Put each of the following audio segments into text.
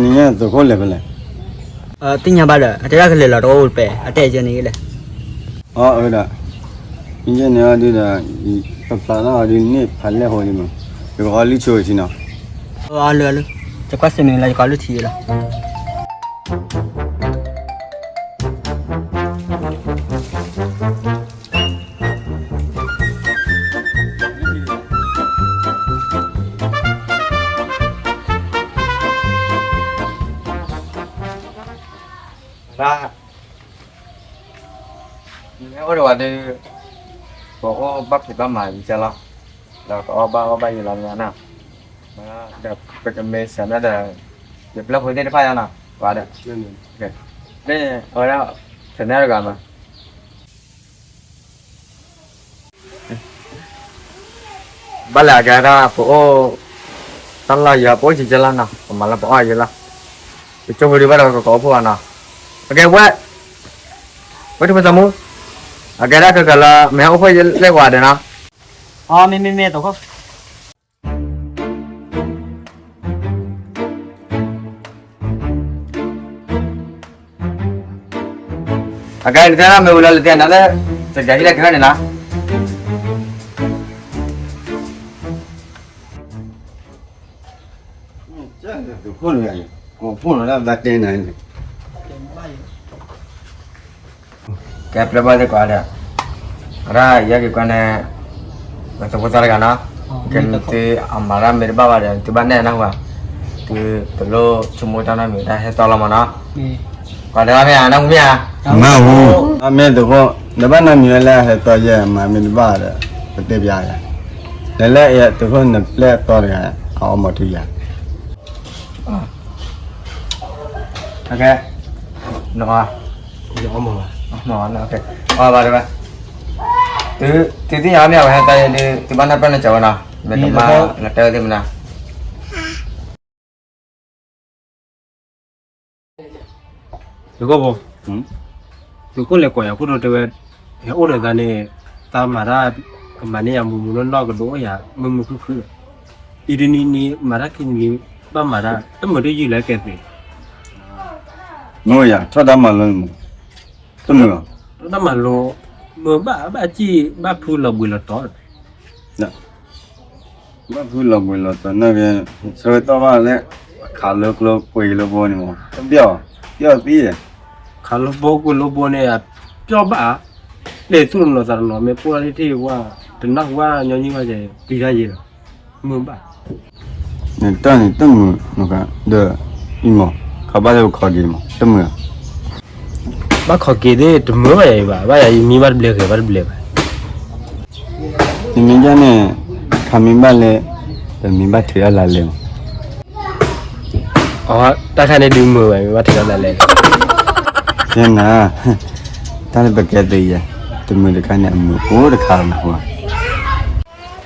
နညါသုးခိၣ်လဲၤဖဲလဲၣ်. သ့ၣ်ညါဘၣ်ဒီး အတဲဒၣ်ကလဲၤလီၤတအိၣ်တပဲာ် အတဲကဲန့ၣ်လဲၣ်. အၢ အၢဒၣ်, မ့ၢ်ကဲန့ၣ်အီၤဒုဒီး ပဖျါလီၤအီၤဒုန့ၣ်ဖးလဲၢ်ဟိန့ၣ်မး, ယကအီလုၢ်ဆိထံနီၤ. အၢ အီလုၢ်အီလုၢ်, ယကွၢ်စ့ၢ်န့ၣ်လၢယကအီလုၢ်ထံလီၤ. မ့ၢ်အိၣ်ဒီးဝဲဒုး, ပအိၣ်ဘၣ်ဖံးဘၣ်မၤယံၤကလီၤ, ဒီးကအီၣ်ဘၣ်အီၣ်ဘၣ်ယံၤလီၤမ့ၢ်နီၤ, ဒီးပကမ့ၢ်စၢၤန့ၣ်ဒီး, ယပျဲၢ်ဖိသ့ၣ်တဖၣ်ယါနီၤ, ပှၤဒီး, မ့ၢ်အဝဲဒၣ်, စၢၤန့ၣ်တဂၤမး ဘၣ်လဲၣ်အကဲဒၣ်ပအိၣ်, တၢ်လီၢ်ယၤပအိၣ်ယံၤကလီၤနီၤ ပမၤလၢပအီၣ်ယံၤလီၤ, ပကၠိဖိဒုးဘၣ်ဒီးကကိးအိၣ်ဖှိၣ်ဘၣ်နီၤ, အကဲဝဲ, ဝဲထူၣ်ဖဲသးမူ, အကဲဒၣ်ခဲကလၢမ့ၢ်ဟဲအိၣ်ဖှိၣ်ယလဲၣ်ဝဲဒီးနီၤ, အမ့မ့မ့ၢ်တခိၣ် အကဲနတဲဒၣ်မ့ၢ်ဝံၤလီၤလၢတဲနၤလၢ, တကးဟံၣ်လၢကဟဲန့ၣ်နီၤ, ကိးဖှိၣ်လီၤ, ကိးဖှိၣ်လီၤဒၣ်ဘၣ်တဲနၤန့ၣ် ကဲပျဲၢ်ဘၣ်သ့ၣ်ကွၢ်ဒီး, အဒၣ်ယဲက့ၤကွၢ်န့ၣ်, နသးဖိသၣ်တဂၤနီၤ, ကဲနသုအမၤတၢ်မ့ၢ်တဘၣ်ဘၣ်ဒီး နသုဘၣ်နဲၣ်နၢ်ဟူဧါ, သုတလိၣ်ဆိကမိၣ်တၢ်နီတမံၤ တၢ်ဟဲသီလီၤမးနီၤ, ကွၢ်ဒီးဘၣ်မ့ၢ်ဧါ နၢ်ဟူမ့ၢ်ဧါ, နၢ်ဟူ, အမ့ၢ်သုးခိၣ် နဘၣ်နီတမံၤဝဲလၢအဟဲသီယဲ မၤမ့ၢ်တဘၣ်ဒီး ပတဲပျါယၤ, လဲၤလၢသုးခိၣ်နပျဲၢ်အသီတဂၤ အအီမီၤထူယၤ ကဲ, နအီ, အီဘၣ်တဘၣ်, သုသ့ၣ်ညါမ့ၢ်အဝဲဟဲသီယဲဒုး သုဘၣ်နၢ်ပၢၢ်နစၢၤဝဲနီၤ, မ့ၢ်တမၤ နတဲဝဲသ့ၣ်မနၤ သုးခိၣ်ဖိ, သုးခိၣ်လဲၤကိးယၤခိၣ်ဒိတဲဝဲ, ဟဲအိၣ်ဒီးသးန့ၣ်, တၢ်မၤတၢ်, ကမၤန့ၢ်ယၤမုာ်မုာ်နီၢ်နီၢ်ကဒိၣ်အိၣ်ယၤ, မုာ်မုာ်ခုၣ်ခုၣ်, အံၤတနံၤနံၤ မၤတၢ်ခံနံၤနံၤ, ဘၣ်မၤတၢ် တမုာ်တယုၢ်လၢကဲသ့, မုာ်ယၤ ထီၣ်တၢ်မၤလိ, တမုာ်, ထီၣ်တၢ်မၤလိ, မုာ်ဘၣ်ဘၣ်စံၣ် ဘၣ်ဖုလီၤဘှံးလီၤတီၤ ဘၣ်ဖုလီၤဘှံးလီၤတီၤန့ၣ်က့, ဆၢကတီၢ်ဘၣ်လၢ, ခးလိာ်ကျိကွံာ်လိာ်ဘိန့ၣ်မး တပျီၢ်, ပျီၢ်သံ, ခးလိာ်ဘိကွံာ်လိာ်ဘိန့ၣ်, ပျီၢ်ဘၣ်, လဲၤသူၣ်တနီၤသးတနီၤ မ့ၢ်ပိၢ်လၢထံၣ်ဝဲ, တနၢ်ဟူဘၣ်ညီနုၢ်ဘၣ်ကဲ, ပျံၤတၢ်ယဲလီၤ, မုာ်ဘၣ် နတၢ်န့ၣ်တမုာ်, ဒီးအံၤမး, ခးဘၣ်လၢပခီက့ၤမး တမုာ်, ဘၣ်ခီက့ၤသ့ၣ်တမုာ်ဘၣ်ယၤအံၤဘၣ်, ဘၣ်ယၤအံၤမံဘၣ်တဘျဲးဂ့ၤဘၣ်တဘျဲးဘၣ်, နမ့ၢ်ဒ်န့ၣ်, ခးမ့ၢ်ဘၣ်လဲၣ်, ပမ့ၢ်ဘၣ်ထုးတၢ်လၢလဲၣ်မး, အ, တၢ်ခါန့ၣ်ဒုးမုာ်ဝဲ မ့ၢ်ဘၣ်ထုးတၢ်လၢလဲၣ်, ကဲနၤ, တၢ်လၢပကဲသ့ယဲ, တမုာ်တခါန့ၣ် အမုာ်အိၣ်တခါနဟူ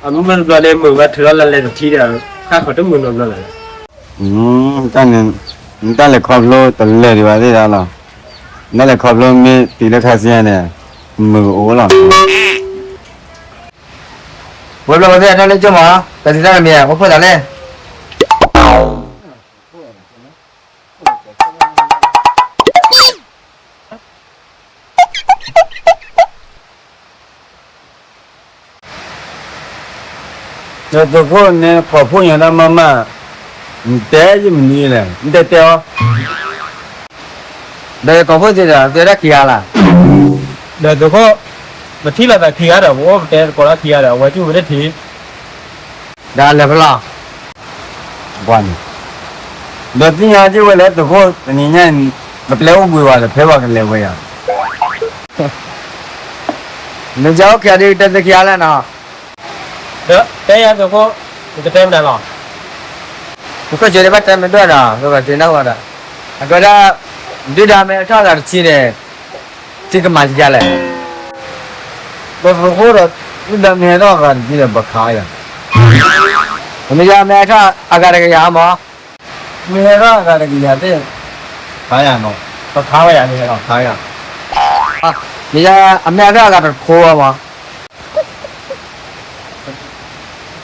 အမုာ်မ့ၢ်တဘျီလၢမုာ်ဘၣ်ထုးထီၣ်လၢလဲၤတထံၣ်ဒီး, ခါဃီၤတမုာ်နီတဘျီလၢၤ, တၢ်န့ၣ်, တၢ်လဲၤခီဖျိတလဲၤဒံးဘၣ်သ့ၣ်ဒီးလီၤ, တၢ်လဲၤခီဖျိမ့ၢ်တုၤလၢခါဆူညါန့ၣ်, မုာ်ကအိၣ်လီၤ, ဝဲဘျီဝဲသ့ၣ်အတၢ်လၢကၠိမး, တၢ်စံးတၢ်ကမံၤ, အိၣ်ဖှိၣ်သးလဲၣ် ဒီးသုးခိၣ်န့ၣ်ကိးဖှိၣ်ညါတၢ်မးမး, နတဲယမနုၤလဲၣ် နတဲတဲအီၤ, ဒီးယကိးဖှိၣ်သ့ဒီး တဲဒၣ်ခံဂၤလၢ်, ဒီးသုးခိၣ်, ပထံၣ်လိာ်သးခံဂၤဒီး ပအိၣ်ပတဲကိးလီၤခံဂၤဒီး အဝဲကၠူၣ်ဝဲတထံၣ်, ဒီးလဲၤဖဲလဲၣ် ပှၤန့ၣ်, ဒီးသ့ၣ်ညါက့ၤဝဲလၢသုးခိၣ်တနံၤညါ, ကပျဲအိၣ်ဘှံးဝဲဒီး ဖဲပှၤကလဲၤဝဲယၤ, နကအိၣ်ခံဂၤဒ်တဲသုခံဂၤလၢ်နီၤ, ဒီးတဲယၤသုးခိၣ်, နကတဲမနုၤလီၤ, သုးခိၣ်ကၠီဒ်ဘၣ်တဲမ့ၢ်ဒိၣ်ဒီး သုးခိၣ်ကၠီနၢ်ဟူဒီး, အကဲဒၣ်, ဒုၣ်ဒါမ့ၢ်ဟဲထီၣ်အဂၤတဆံန့ၣ် သုကမၤဒ်လဲၣ်, ပသုးခိၣ်ဒီး, ဒုၣ်ဒါမ့ၢ်ဟဲထီၣ်အဂၤတဆံန့ၣ် ပခးယၤ, မ့ၢ်ယၤမ့ၢ်ဟဲထီၣ်အဂၤတကယၤမး, မ့ၢ်ဟဲထီၣ်အဂၤတကယၤသ့ၣ်, ခးယၤနီၤ, ပခးဝဲယၤန့ၣ်, ခးယၤ, မ့ၢ်ယၤအမ့ၢ်ဟဲထီၣ်အဂၤတကယၤမး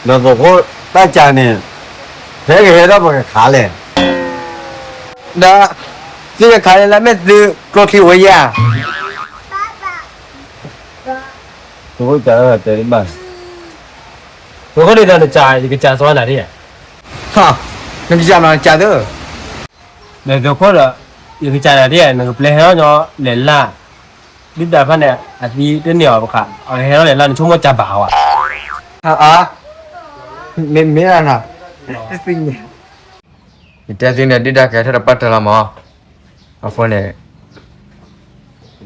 ဒီးသုးခိၣ်တၢ်ကၢ်န့ၣ်, ဖဲကဟဲထီၣ်ပကခးလဲၣ်, ဒီး သုတခးလၢလၢမ့ၢ်သုကျိချံဝဲယၤ, သုအိၣ်ကတဲဘၣ်, သုခိၣ်ဒ်သိးနကး ယကစးစီနၤဒ်, နကစးနီၤနကးသၢ, သုခိၣ်ဒီး ယကစးနၤဒ် နကပျဲဟဲထီၣ်ညီလဲၤလၢ်, ဒုၣ်ဒါဖၣ်န့ၣ် အသံတန့ၢ်အီၤဘၣ်ဃး အကဟဲထီၣ်လဲၤလၢ် နဆိကမိၣ်ကးဘၣ်ဝဲ, မ့ၢ်မ့ၢ်နီၤ ယတဲသုန့ၣ် ဒုၣ်ဒါကဟဲထီၣ်ဒီးပှၢ်တၢၢ်လီၤမး, အဃိန့ၣ်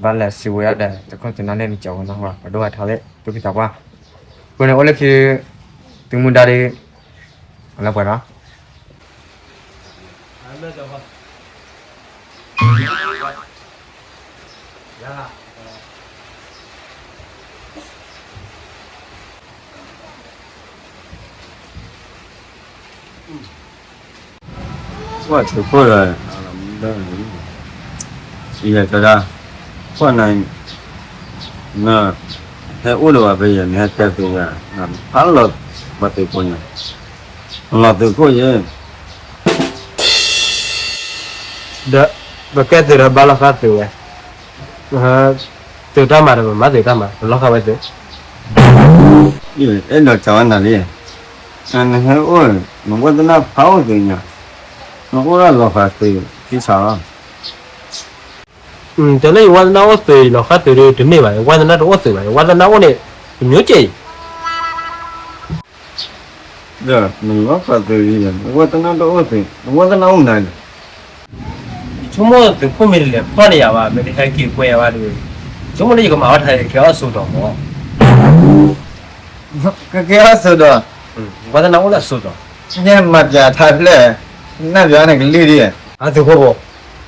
ဘၣ်လဲၤစံးဝဲဒၣ်ဒီး သုးခိၣ်သနၢ်န့ၣ် နကၠီဝဲနီၤ ပှၤဒိၣ်ဟးထီၣ်လၢ သုကသးပှၢ်, အဃိန့ၣ် အိၣ်လၢခံ သုမူဒါဒီး လၢပှဲၤနီၤ ပှၤသုးခိၣ်ဒီး ယဲတဒၣ် ပှၤနၤ နဟဲအိၣ်ဒီးပှၤဖဲယဲ နဟဲတဲသုးယၤ ဖးလီၤပှၤသုးဖိညါ လီၤသုးခိၣ်ယဲ ဒီး ပကဲသုးဒီးဘၣ်လီၤဃးသုးဝဲ, သုးတၢ်မၤဒီးပမၤသုးတၢ်မၤ ပလီၤဃးဝဲသုး, အဲၣ်ဒိးစံးဝဲနၤလံ, နဟဲအိၣ် နဝဲသနၢ်ဖးအိၣ်သုးညါ, နအိၣ်ဒၣ်လီၤဃးသုး ခံစးလီၤ တဲလၢယဝဲသနၢ်အိၣ်သုး ယလီၤဃးသုးဒီးတမ့ၢ်ဘၣ်, ယဝဲသနၢ်တအိၣ်သုးဘၣ်, ယဝဲသနၢ်အိၣ်န့ၣ် တမျိုးကဲအံၤ ဒီးနလီၤဃးသုးလံ, နဝဲသနၢ်တအိၣ်သုး, နဝဲသနၢ်အိၣ်မနုၤလဲၣ်, ယဆိကမိၣ်သုးခိၣ်မ့ၢ်တလဲၤဖီၣ်န့ၢ်ယၤဘၣ်, မ့ၢ်တဟဲက့ၤကွဲယၤဘၣ်ဒီး, ဆိကမိၣ်လၢယကမၤဝဲထါ ယကကဲအီၣ်စိဒီးမး ကကဲအီၣ်စိဒီး, ဝဲသနၢ်အိၣ်လၢအစိဒီး, မၤပျးထါဖျဲၣ်, နၢ်ပျးန့ၣ်ကလံၣ်ဒံး, အသုးခိၣ်ဖိ,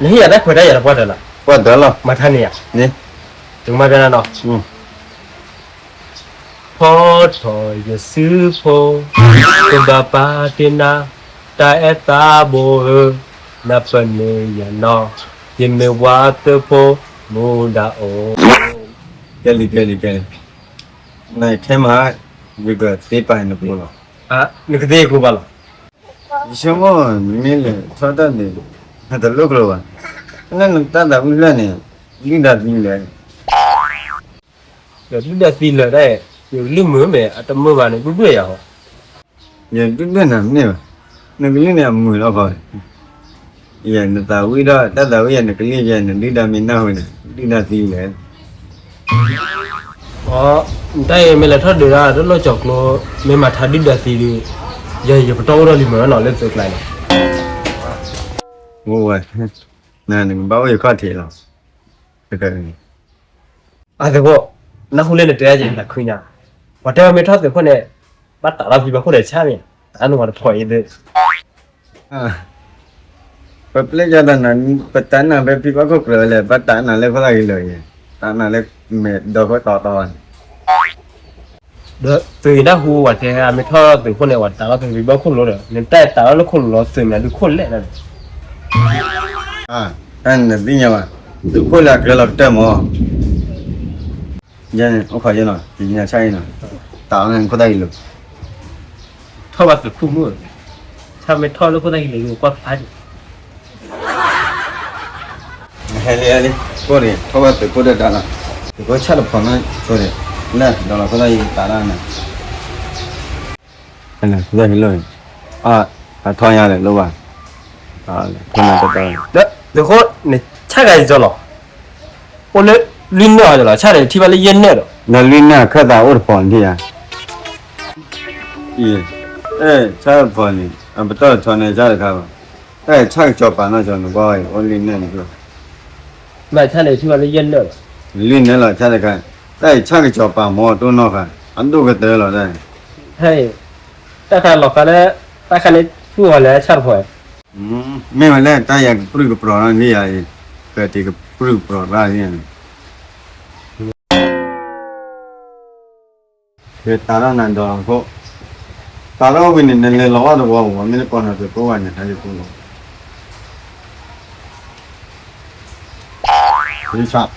နဟ့ၣ်ယၤတၢ်ခွဲးတၢ်ယာ်တပှၢ်တၢၢ်လီၤ, ပှၢ်တၢၢ်လီၤ, မၤထါန့ၢ်ယၤ, ယကမၤပျးနၤနီၤ ဖီထီၣ်ယစုဖိ, ကဘၣ်ပာ်တ့ၢ်နၤ, တၢ်အဲၣ်သးဘိဧၢ, နပၢၢ်န့ၢ်ယၤနီၤ, ယမ့ၢ်ဝၤသုးဖိ မူဒါအိၣ်, ကဲလံ ကဲလံ ကဲလံ, နခဲမး, ယကသ့ပာ်နပူၤလီၤ, နကသ့ယကိးဘၣ်လီၤ, ယဆိကမိၣ် နမ့ၢ်လဲၤထီၣ်တၢ်န့ၣ်, နတလိၣ်ကျိၤဘၣ်, လၢနတၢ်သးဝံၣ်ဖျၢၣ်န့ၣ်, ဒုၣ်ဒါသံလဲၣ် ဒီးဒုၣ်ဒါသံလၢာ်ဒၣ်, ယကလုၢ်မုာ်မ့ၢ်အတမုာ်ဘၣ်န့ၣ် ဒုၣ်ဒွဲၣ်ယၤဟီ, ယဒုၣ်ဒွဲၣ်နၤမ့ၢ်ဘၣ်, နကလုၢ်န့ၣ်အမုာ်လီၤဃီ, ယနသးဝံၣ်ဒီး တၢ်သးဝံၣ်ယၤ နကလုၢ်ယဲ နဒုၣ်ဒါမ့ၢ်နၢ်ဟူန့ၣ် ဒုၣ်ဒါသံလဲၣ်, နတၢ်အံၤမ့ၢ်လဲၤထီၣ်ဒုးဒၣ် တလိၣ်ကၠီၤကျိ, မ့ၢ်မၤထါဒုၣ်ဒါသံဒီး, ယဲယပတီၢ်အိၣ်ထီၣ်လံမုာ်နီၤ လၢသုးကျါန့ၣ်, ဝဲ, နကဘၣ်အိၣ်ယခီၣ်ထံးလီၤ အသုးခိၣ်, နၢ်ဟူလၢနတဲယဲနၤခုညါ, ပှၤတဲဝဲမ့ၢ်ထီၣ်သုးခိၣ်န့ၣ်, ဘၣ်တးလီၤဖံဘၣ်ခိၣ်ဒီးဆၣ်မ့ၢ်, တၢ်နဝၤတဖီၣ်အံၤသ့ၣ်, ပပျဲၢ်ယၤတၢ်နၤ, ပတးနၤဖဲဖံဘၣ်ခိၣ်ကြၢးဝဲလဲၣ်, ဘၣ်တးနၤလၢခိၣ်သၣ်ဂ့ၤလၢာ်ယဲ, တးနၤလၢမဲာ်ဒီးခိၣ်တီတီန့ၣ် ဒီးသုးနၢ်ဟူဝဲတဲ အမ့ၢ်ထီၣ်သုးခိၣ်န့ၣ် ဝဲတးလီၤသုးဖံဘၣ်ခိၣ်လိၤဒီး နတၢ်တးလီၤလၢခိၣ်လိၤလီၤ သုးမနုၤဒုးခိၣ်လဲၣ်ဒီး, တၢ်နသ့ၣ်ညါဘၣ်, သုးခိၣ်လၢအကြၢးလီၤကတၢၢ်မး, ယဲန့ၣ် အိၣ်ခိးယဲနီၤ ယညါဆၣ်အံၤနီၤ, တးလီၤန့ၣ်ခိၣ်သၣ်ဂ့ၤလိာ်, ထီၣ်ဘၣ်သုးခိၣ်မုၣ်, ဆၣ်မ့ၢ်ထီၣ်လၢခိၣ်သၣ်ဂ့ၤလိာ် ကွၢ်ဖးဒံး ဟဲလံဟဲလံ, ကိၢ်န့ၣ် ထီၣ်ဘၣ်သုးခိၣ်ဒၣ်တၢ်လီၤ, သုးခိၣ်ဆၣ်တဖီၣ်န့ၣ် ဆိန့ၣ်, လၢဒီးလီၤခိၣ်သၣ်ယံၤတးဒၣ်န့ၣ်, ခိၣ်သၣ်ဟံးလိၣ်န့ၣ်, အထီညါလဲၣ်လိၣ်ဘၣ်, ဒီးသုးခိၣ်န့ၣ် ဆၣ်ဂၤယံၤလီၤ, အိၣ်လၢလွံၢ်နၢၣ်အီၤလီၤ ဆၣ်ဒီးထံၣ်ဘၣ်လၢယဲၢ်နၢၣ်ဒီး, ဒီးလွံၢ်နၢၣ်ခၢၣ်သးအိၣ်တဖီၣ်န့ၣ်ဧါ အံၤ, အဲၣ် ဆၣ်တဖီၣ်န့ၣ် အပတီၢ်တဆီန့ၣ် ဆၣ်တခါဘၣ်, တၢ်အံၤဆၣ်ကစီၤပၤနီၢ်ကီၢ်န့ၣ် ကွၢ်အံၤ အိၣ်လံန့ၣ်န့ၣ်, ဘၣ်ဆၣ်န့ၣ်ထံၣ်ဘၣ်လၢယဲၢ်နၢၣ်ဘၣ်, လံန့ၣ်လီၤ ဆၣ်တခါ, တၢ်အံၤဆၣ်ကစီၤပၤမ့ၢ်တိၢ်နီၣ်ဃာ် အဒိၣ်ကတၢၢ်လီၤတၢ်အံၤ, တၢ်ခါလီၤဃာ်လၢ တၢ်ခါလၢဆူၣ်အီၤလဲၣ် ဆၣ်တဖီၣ် မ့ၢ်ဝဲလၢတၢ်ယၤကပြုၢ်ကပြီၤထီၣ်န့ၣ်ယၤအံၤ, ကဲတံၤကပြုၢ်ကပြီၤတၢ်န့ၣ်, ကဲတးထီၣ်နၤဒီးခိၣ်, တးထီၣ်ဝံၤန့ၣ် နလဲၤလီၤဝဲတဝီဝီ မ့ၢ်တကိးနၤသုးကိးဝဲန့ၣ် ဟဲယကိးလီၤ, လံဆၣ်